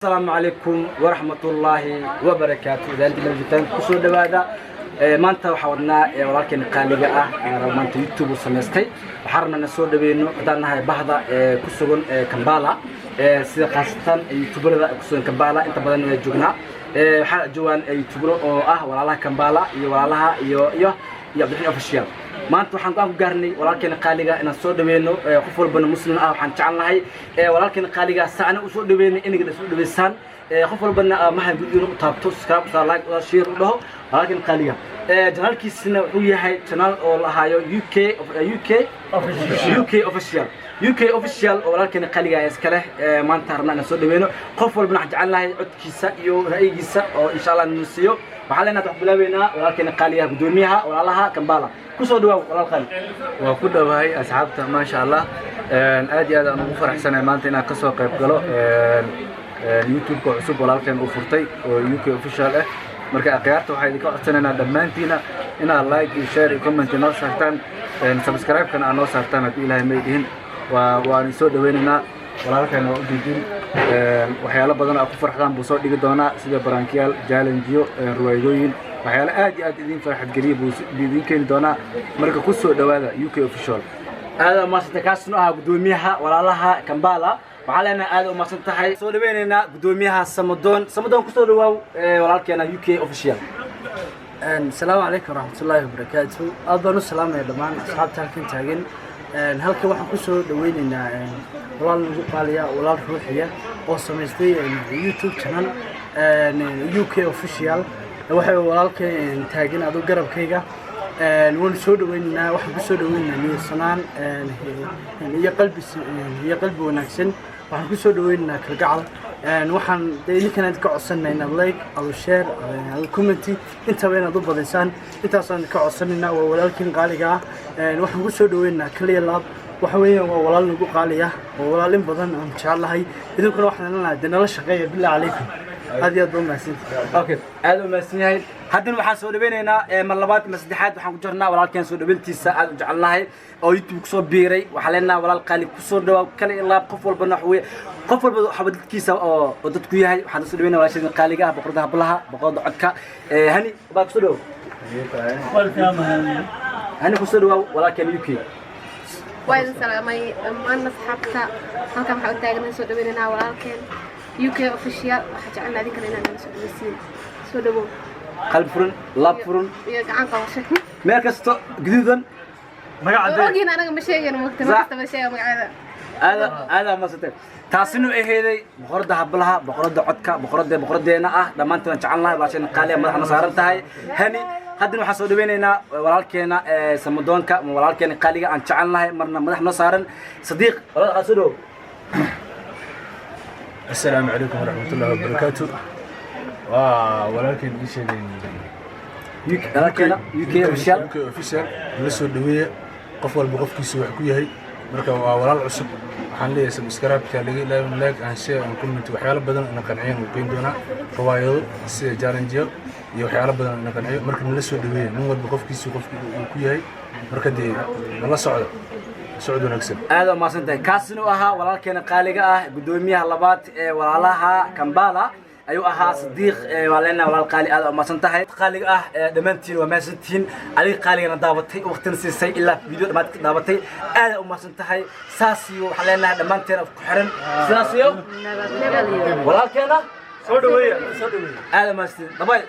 Asalaamu calaykum waraxmatullaahi wabarakaatu. Idaantii joogtaan, kusoo dhawaada. Maanta waxaa wadnaa walaalkeena qaaliga ah aan maanta YouTube u samaystay. Waxaan rabnaa inaan soo dhaweyno haddaan nahay bahda ku sugan Kampala, sida khaasatan youtuberada ku sugan Kampala. Inta badan waa joognaa, waxaa joogaan youtubero oo ah walaalaha Kampala iyo walaalaha iyo Cabdiraxiin Official. Maanta waxaan go'aan ku gaarnay walaalkeena qaaliga inaan soo dhaweyno. Qof walbana Muslim ah waxaan jecelnahay walaalkeena qaaliga saana u soo dhaweynay inagana soo dhaweysaan. Qof walbana maha video u taabto, subscribe u like, share u dhaho walaalkeena qaaliga. Channelkiisina wuxuu yahay channel oo la ahaayo UK UK Official, UK Official oo walaalkeena qaaliga iska leh. Maanta rabnaa inaan soo dhaweyno. Qof walbana waxaan jecelnahay codkiisa iyo ra'yigiisa oo insha Allah nuu siiyo. Waxaan leenahay, waxaan bilaabeynaa walaalkeena qaaliga, gudoomiyaha walaalaha Kampala. Kusoo dhawaaw, walaal qaali. Waa ku dhowahay, asxaabta. Maasha Allah, aad iyo aad aan ugu faraxsanahay maanta inaan kasoo qayb galo YouTube-ka cusub walaalkeen uu furtay oo UK Official ah. Marka akhyaarta, waxaa idinka codsanaynaa dhammaantiina inaad like iyo share iyo comment noo saartaan, subscribe-kana aad noo saartaan. Haddii Ilaahay may dhihin, waan soo dhaweynaynaa walaalkeena. Waa ujeedin, waxyaalo badan aad ku farxdaan buu soo dhigi doonaa, sida prankiyaal, challengeyo, ruwaayadooyin, waxyaalo aad iyo aad idin farxad geliya buu idin keeni doonaa. Marka ku soo dhowaada UK Official. Aad umahadsantay. Kaasnu ahaa gudoomiyaha walaalaha Kampala. Waxaan leenahay aad umahadsan tahay. Soo dhaweynaynaa gudoomiyaha Samadoon. Samadoon, kusoo dhawaaw walaalkeena UK Official. Asalaamu calaykum waraxmatullaahi wabarakaatu. Aad baan u salaamaya dhammaan asxaabta halkan taagan. Halkan waxaan kusoo dhaweyneynaa walaal nagu qaaliya, walaal ruuxiya oo samaystay YouTube channel UK Official. Waxay walaalka taagan aduu garabkayga. Waanu soo dhaweyneynaa. Waxaan kusoo dhaweyneynaa niyadsanaan iyo qalbi wanaagsan. Waxaan kusoo dhaweynaynaa kalgacal. Waxaan dee idinkan ka codsanaa inaad like, adu share, adu comment, intaba inaad u badisaan. Intaasaan ka codsanaynaa. Waa walaalkiin qaaliga ah. Waxaan kusoo dhaweynaynaa kaliya laab. Waxa weeyaan waa walaal nagu qaaliya oo walaalin badan aan jecelahay. Idinkuna waxaan leenahay dee nala shaqeeya, billah calaykum. Aad iyo aad baa umahadsantihi. Okay, aad u mahadsan yahay. Haddana waxaan soo dhaweynaynaa mar labaad mar saddexaad waxaan ku jirnaa walaalkeen soo dhaweyntiisa aad u jecelnahay oo YouTube kusoo biiray. Waxaan leenahay, walaal qaali, kusoo dhawaa kale ilaab. Qof walbana waxa weeye, qof walba waxba dadkiisa oo dadku yahay. Waxaan soo dhaweynaa walaasheena qaaliga ah, boqorada hablaha, boqorada codka, Hani baa. Kusoo dhawow, Hani, kusoo dhawaa walaalkeen UK. Waa idin salaamay dhammaan asxaabta. Halkan waxaa u taaganay soo dhaweynaynaa walaalkeen UK Official. Waxaa jecelnaa idinkana inaad nala soo dhaweysiin. Soo dhawow. Qalbi furan, laab furan iyo gacan qabasho. Meel kasto guduudan. Ogin anaga ma sheegayno, mogta mar kasta ma sheega magacyada. Aada aada maasantay. Taasinu aheeday boqorada hablaha, boqorada codka, boqorada boqoradeena ah. Dhammaantiin waan jecel nahay walaasheena qaaliya, madaxna saaran tahay, Hani. Haddana waxaan soo dhaweynaynaa walaalkeena samadoonka, walaalkeena qaaliga aan jecel nahay, marna madax noo saaran, Sadiiq. Walaal, soo dhawow. Asalaamu calaykum waraxmatullahi wabarakaatu. Waa walaalkeen ii sheegay. Walaalkeena UK Official. UK Official la soo dhaweeya. Qof walba qofkiisa wax ku yahay. Marka waa walaal cusub. Waxaan leeyahay, subscribe-ka laga ilaawin, like and share and comment. Waxyaalo badan ina qanciyan uu keeni doonaa, riwaayado sida challengeyo iyo waxyaalo badan ina qanciyo. Marka nala soo dhaweeya. Nin walba qofkiisa qofki uu ku yahay. Marka dee nala socda, socod wanaagsan. Aad u mahadsan tahay. Kaasina u ahaa walaalkeena qaaliga ah, gudoomiyaha labaad ee walaalaha Kampala ayuu ahaa, Sadiiq. Waa leenahay, walaal qaali, aad u mahadsan tahay. Qaaliga ah, dhammaantiin waa mahadsantihiin. Adiga qaaligana daabatay, waqtina siisay, ilaa video dhammaad ka daabatay, aad u mahadsan tahay. Saas iyo waxaan leenahay dhammaanteen ku xiran sidaas iyo walaalkeena Soo dhaweeya, soo dhaweeya. Aad u mahadsantihiin. Dabay.